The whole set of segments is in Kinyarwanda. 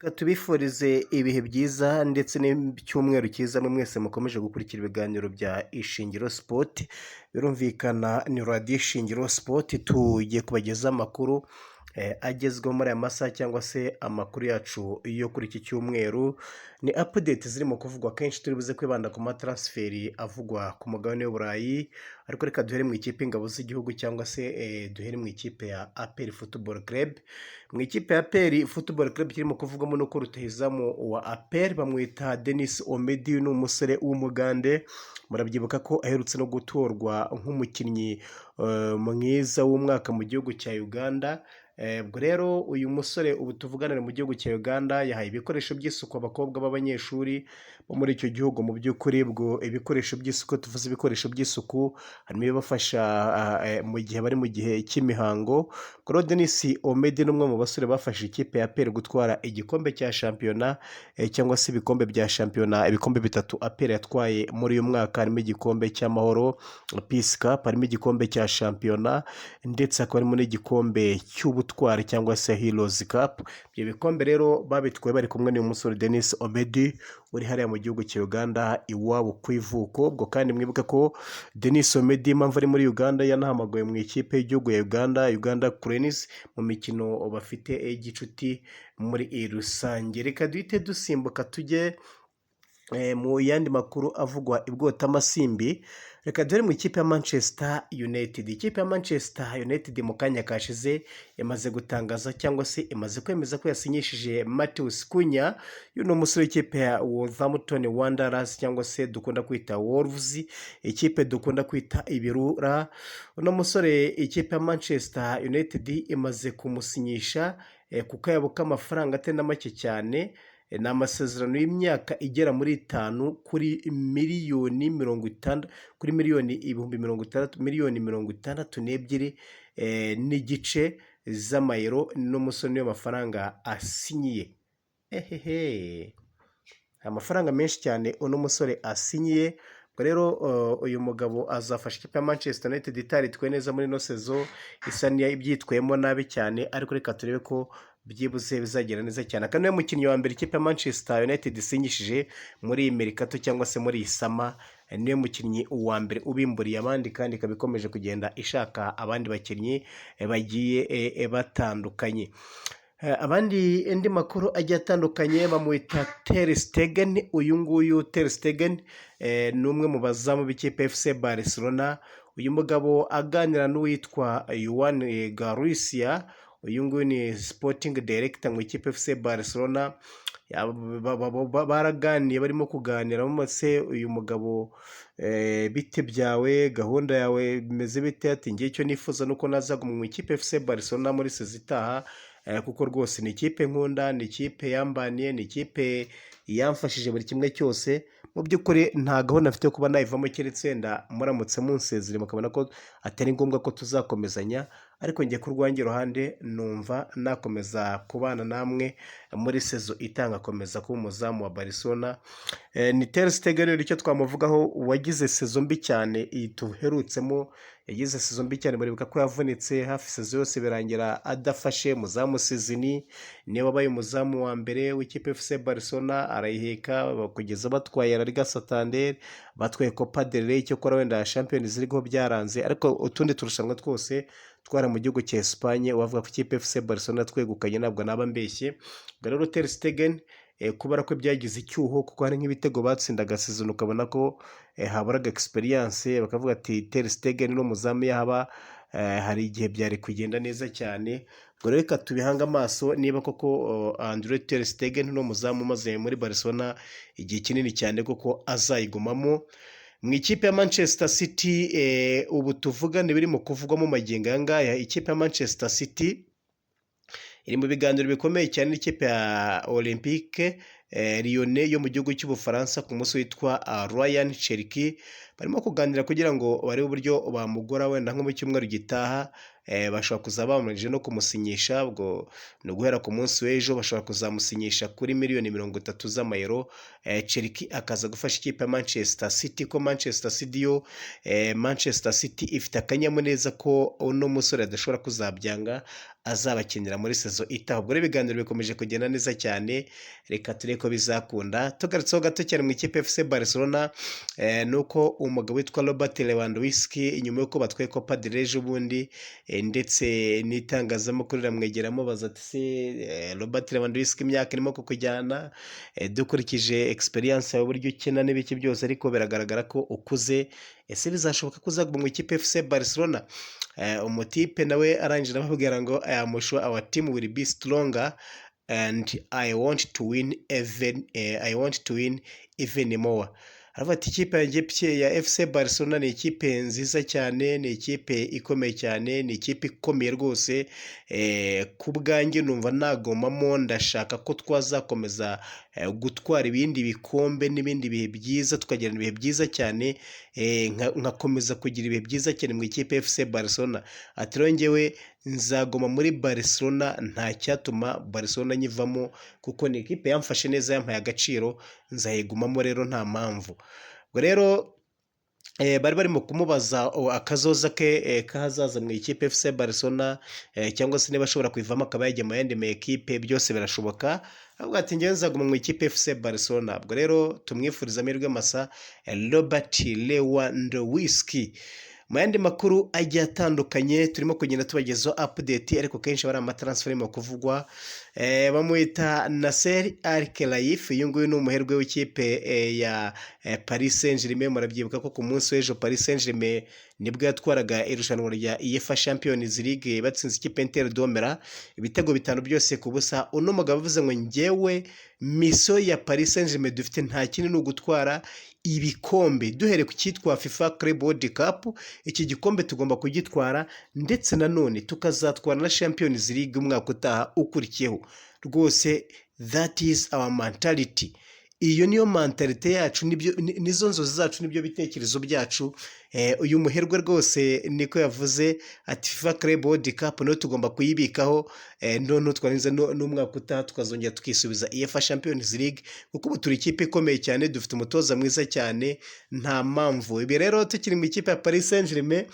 Reka tubifurize ibihe byiza ndetse n'icyumweru cyiza mwe mwese mukomeje gukurikira ibiganiro bya Ishingiro Sport. Birumvikana ni radiyo Ishingiro Sport, tugiye kubagezaho amakuru agezweho muri aya masaha cyangwa se amakuru yacu yo kuri iki cyumweru. Ni update zirimo kuvugwa kenshi, turi buze kwibanda ku ma transfer avugwa ku mugabane w'Uburayi, ariko reka duhere mu ikipe y'ingabo z'igihugu cyangwa se duhere mu ikipe ya APR Football Club. Mu ikipe ya APR Football Club kirimo kuvugwamo nuko rutahizamu wa APR bamwita Denis Omedi, ni umusore w'Umugande. Murabyibuka ko aherutse no gutorwa nk'umukinnyi mwiza w'umwaka mu gihugu cya Uganda. Ubwo rero uyu musore ubu tuvuganira mu gihugu cya Uganda yahaye ibikoresho by'isuku abakobwa b'abanyeshuri bo muri icyo gihugu. Mu by'ukuri ubwo ibikoresho by'isuku, tuvuze ibikoresho by'isuku, harimo ibibafasha mu gihe bari mu gihe cy'imihango. Ubwo rero Denis Omedi ni umwe mu basore bafashije ikipe ya APR gutwara igikombe cya shampiyona cyangwa se ibikombe bya shampiyona, ibikombe bitatu APR yatwaye muri uyu mwaka, harimo igikombe cy'amahoro Peace Cup, harimo igikombe cya shampiyona, ndetse hakaba harimo n'igikombe cy'ubutwari cyangwa se Heroes Cup. Ibyo bikombe rero babitwaye bari kumwe n'uyu musore Denis Omedi uri hariya mu gihugu cya Uganda iwabo ku ivuko. Ubwo kandi mwibuke ko Denis Omedi impamvu ari muri Uganda, yanahamagawe mu ikipe y'igihugu ya Uganda, Uganda Cranes, mu mikino bafite y'igicuti muri rusange. Reka duhite dusimbuka tujye mu yandi makuru avugwa ibwotamasimbi. Reka duhere mu ikipe ya Manchester United. Ikipe ya Manchester United mu kanya kashize yamaze gutangaza cyangwa se imaze kwemeza ko yasinyishije Matheus Cunha. Uyu ni umusore w'ikipe ya Wolverhampton Wanderers cyangwa se dukunda kwita Wolves, ikipe dukunda kwita ibirura. Uno musore ikipe ya Manchester United imaze kumusinyisha ku kayabo k'amafaranga atari na make cyane. Ni amasezerano y'imyaka igera muri 5 kuri miliyoni 60, kuri miliyoni 60,000, miliyoni 62.5 z'amayero. N'umusore niyo mafaranga asinyiye. Ehehe, amafaranga menshi cyane uno musore asinyiye. Ubwo rero uyu mugabo azafasha ikipe ya Manchester United itaritwaye neza muri ino saison, isa n'ibyitwayemo nabi cyane, ariko reka turebe ko byibuze bizagenda neza cyane. Akaba niwe mukinnyi wa mbere ikipe ya Manchester United isinyishije muri iyi mercato cyangwa se muri iyi summer, niwe mukinnyi wa mbere ubimburiye abandi, kandi ikaba ikomeje kugenda ishaka abandi bakinnyi bagiye batandukanye. Abandi, andi makuru agiye atandukanye, bamwita Ter Stegen. Uyu nguyu Ter Stegen ni umwe mu bazamu b'ikipe FC Barcelona. Uyu mugabo aganira n'uwitwa Joan Garcia, uyu nguyu ni sporting director mu ikipe FC Barcelona, baraganiye, barimo kuganira se uyu mugabo: "Bite byawe, gahunda yawe bimeze bite?" Ati: "Ngiye icyo nifuza nuko nazaguma mu ikipe FC Barcelona muri saison itaha, kuko rwose ni ikipe nkunda, ni ikipe yambaniye, ni ikipe yamfashije buri kimwe cyose. Mu by'ukuri nta gahunda mfite yo kuba nayivamo, keretse wenda muramutse munsezere mukabona ko atari ngombwa ko tuzakomezanya, ariko njye ku rwanjye ruhande numva nakomeza kubana namwe muri saison itanga, akomeza kuba umuzamu wa Barcelona." Ni Ter Stegen rero icyo twamuvugaho, wagize saison mbi cyane iyi tuherutsemo. Yagize saison mbi cyane, muribuka ko yavunitse hafi saison yose birangira adafashe muzamu. Szczesny niwe wabaye umuzamu wa mbere w'ikipe FC Barcelona, arayiheka kugeza batwaye La Liga Santander, batwaye Copa del Rey. Cyokora wenda Champions League ho byaranze, ariko utundi turushanwa twose twara mu gihugu cya Espagne wavuga ko ikipe FC Barcelona twegukanye, ntabwo naba mbeshye. Ubwo rero Ter Stegen kubera ko byagize icyuho, kuko hari nk'ibitego batsindaga saison ukabona ko haburaga experience, bakavuga ati Ter Stegen ni umuzamu, yahaba hari igihe byari kugenda neza cyane. Ubwo rero reka tubihange amaso niba koko Andre Ter Stegen ni umuzamu umaze muri Barcelona igihe kinini cyane koko azayigumamo. Mu ikipe ya Manchester City ubu tuvugane birimo kuvugwamo magingo aya ngaya, ikipe ya Manchester City iri mu biganiro bikomeye cyane n'ikipe ya Olympique Lyonnais yo mu gihugu cy'Ubufaransa ku munsi witwa Rayan Cherki. Barimo kuganira kugira ngo barebe uburyo bamugura, wenda nko mu cyumweru gitaha bashobora kuzaba bamarije no kumusinyisha. Ubwo ni uguhera ku munsi w'ejo bashobora kuzamusinyisha kuri miliyoni 30 z'amayero, Cherki akaza gufasha ikipe ya Manchester City, ko Manchester City yo Manchester City ifite akanyamuneza ko uno musore adashobora kuzabyanga. azabakinira muri saison itaha. Ubwo rero ibiganiro bikomeje kugenda neza cyane, reka turebe ko bizakunda. Tugarutseho gato cyane mu ikipe FC Barcelona, nuko umugabo witwa Robert Lewandowski, nyuma y'uko batwaye Copa del Rey ejo bundi, ndetse n'itangazamakuru riramwegera amubaza ati: "Se Robert Lewandowski, imyaka irimo kukujyana, dukurikije experience yawe, uburyo ukina n'ibiki byose, ariko biragaragara ko ukuze, ese bizashoboka ko uzaguma mu ikipe FC Barcelona?" Umutipe nawe arangije arababwira ngo: "I am sure our team will be stronger and I want to win even more." Aravuga ati: "Ikipe yanjye ya FC Barcelona ni ikipe nziza cyane, ni ikipe ikomeye cyane, ni ikipe ikomeye rwose. Ku bwanjye numva nagomamo, ndashaka ko twazakomeza gutwara ibindi bikombe n'ibindi bihe byiza, tukagirana ibihe byiza cyane, nkakomeza kugira ibihe byiza cyane mu ikipe FC Barcelona." Ati: "Rero njyewe nzaguma muri Barcelona, nta cyatuma Barcelona nyivamo kuko ni ikipe yamfashe neza, yampaye agaciro, nzayigumamo rero nta mpamvu." Ubwo rero bari barimo kumubaza akazoza ke k'ahazaza mu ikipe FC Barcelona, cyangwa se niba ashobora kuyivamo akaba yajya mu yandi ma ekipe, byose birashoboka. Avuga ati: "Njyewe nzaguma mu ikipe FC Barcelona." Ubwo rero tumwifuriza amahirwe masa Robert Lewandowski. Mu yandi makuru agiye atandukanye turimo kugenda tubagezaho update, ariko kenshi aba ari amatransfer arimo kuvugwa, bamwita Nasser Al Khelaifi. Uyu nguyu ni umuherwe w'ikipe ya Paris Saint-Germain. Murabyibuka ko ku munsi w'ejo Paris Saint-Germain nibwo yatwaraga irushanwa rya UEFA Champions League, batsinze ikipe Inter de Milan ibitego 5 byose ku busa. Uno mugabo avuze ngo: "Njyewe mission ya Paris Saint-Germain dufite nta kindi, ni ugutwara ibikombe, duhereye ku cyitwa FIFA Club World Cup. Iki gikombe tugomba kugitwara, ndetse nanone tukazatwara na Champions League umwaka utaha ukurikiyeho. Rwose that is our mentality, iyo niyo mentalité yacu, nibyo nizo nzozi zacu, nibyo bitekerezo byacu." Uyu muherwe rwose niko yavuze ati: "FIFA Club World Cup nayo tugomba kuyibikaho, noneho twarangiza n'umwaka utaha tukazongera tukisubiza UEFA Champions League, kuko ubu turi ikipe ikomeye cyane, dufite umutoza mwiza cyane, nta mpamvu." Ibi rero tukiri mu ikipe ya Paris Saint-Germain,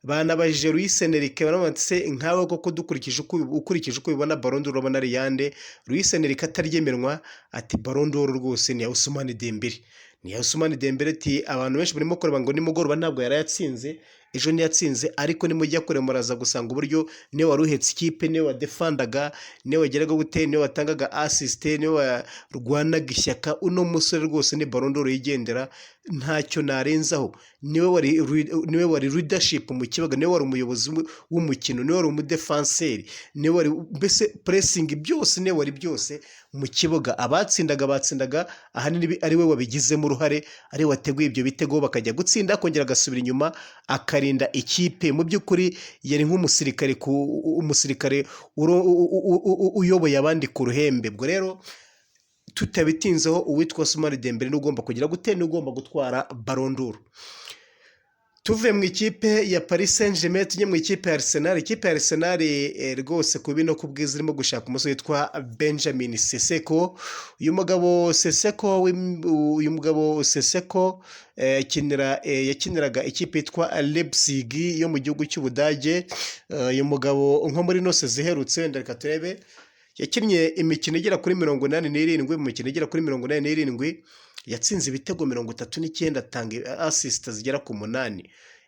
banabajije Luis Enrique, baramubaza bati: "Se nkawe koko dukurikije uko ukurikije uko ubibona, Ballon d'Or urabona ari yande?" Luis Enrique ataryemerwa ati: "Ballon d'Or rwose ni iya Ousmane Dembele, ni iya Ousmane Dembele." Ati: "Abantu benshi barimo kureba ngo nimugoroba ntabwo yarayatsinze, ejo ntiyatsinze, ariko nimujya kure muraza gusanga uburyo niwe wari uhetse ikipe, niwe wadefandaga, niwe wageraga gute, niwe watangaga assist, niwe warwanaga ishyaka. Uno musore rwose ni Ballon d'Or yigendera, ntacyo narenzaho. Niwe wari leadership mu kibuga, niwe wari umuyobozi w'umukino, niwe wari umudefanseri, niwe wari mbese pressing byose, niwe wari byose mu kibuga. Abatsindaga batsindaga ahanini ari we wabigizemo uruhare, ari we wateguye ibyo bitego, bakajya gutsinda, akongera agasubira inyuma akarinda ikipe. Mu by'ukuri yari nk'umusirikare ku umusirikare uyoboye abandi ku ruhembe. Ubwo rero tutabitinzeho, uwitwa Ousmane Dembele ni ugomba kugira gute, ni ugomba gutwara Ballon d'Or." Tuvuye mu ikipe ya Paris Saint-Germain tujye mu ikipe ya Arsenal. Ikipe ya Arsenal rwose ku bino ku bwiza irimo gushaka umusore witwa Benjamin Sesko. Uyu mugabo Sesko yakiniraga ikipe yitwa Leipzig yo mu gihugu cy'Ubudage. Uyu mugabo nko muri nose ziherutse, wenda reka turebe, yakinnye imikino igera kuri 87. Mu mikino igera kuri 87 yatsinze ibitego 39, atanga assist zigera ku 8.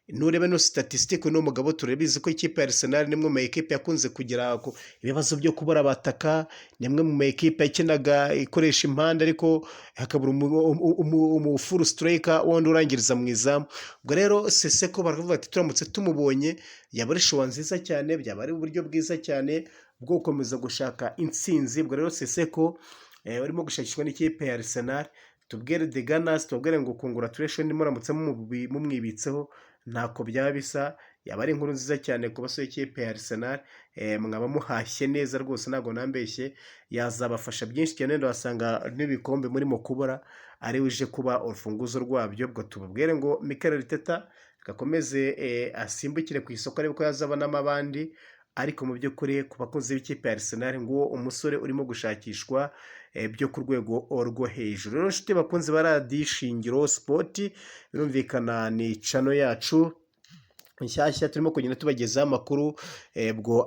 Nurebe no statistique uno mugabo, turabizi ko ikipe ya Arsenal ni imwe mu ma ekipe yakunze kugira ibibazo byo kubura abataka, ni imwe mu ma ekipe yakinaga ikoresha impande ariko hakabura umu full striker wundi urangiriza mu izamu. Ubwo rero Sesko baravuga ati turamutse tumubonye yaba ari choix nziza cyane, byaba ari uburyo bwiza cyane bwo gukomeza gushaka intsinzi. Ubwo rero Sesko urimo gushakishwa n'ikipe ya Arsenal, tubwire The Gunners, tubabwire ngo congratulation, muramutse mumwibitseho ntako byaba bisa, yaba ari inkuru nziza cyane ku basore y'ikipe ya Arsenal, mwaba muhashye neza rwose, ntabwo nambeshye, yazabafasha byinshi cyane, wenda wasanga n'ibikombe murimo kubura ari we uje kuba urufunguzo rwabyo. Ubwo tubabwire ngo Mikel Arteta gakomeze asimbukire ku isoko arebe ko yazabonamo abandi, ariko mu by'ukuri ku bakunzi b'ikipe ya Arsenal nguwo umusore urimo gushakishwa byo ku rwego rwo hejuru. Rero inshuti bakunzi ba Radiyo Ishingiro Sport, birumvikana ni channel yacu. nshyashya turimo kugenda tubagezaho amakuru. Ubwo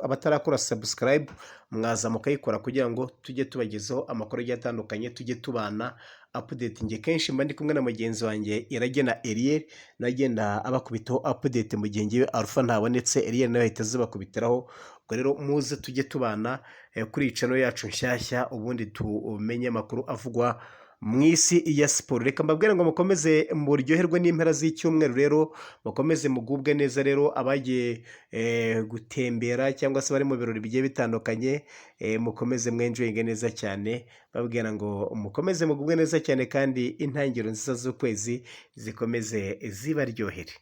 abatarakora subscribe mwaza mukayikora kugira ngo tujye tubagezaho amakuru agiye atandukanye, tujye tubana update. Njye kenshi mba ndi kumwe na mugenzi wanjye Iragena Eliel, nawe agenda abakubitaho update mu gihe ngewe Alpha ntabonetse, Eliel nawe ahita azibakubitiraho. Ubwo rero muze tujye tubana kuri iyi channel yacu nshyashya, ubundi tumenye amakuru avugwa mu isi ya siporo. Reka mbabwire ngo mukomeze muryoherwe n'impera z'icyumweru rero, mukomeze mugubwe neza rero. Abagiye gutembera cyangwa se bari mu birori bigiye bitandukanye, mukomeze mwenjoyinge neza cyane. Babwira ngo mukomeze mugubwe neza cyane, kandi intangiriro nziza z'ukwezi zikomeze zibaryohere.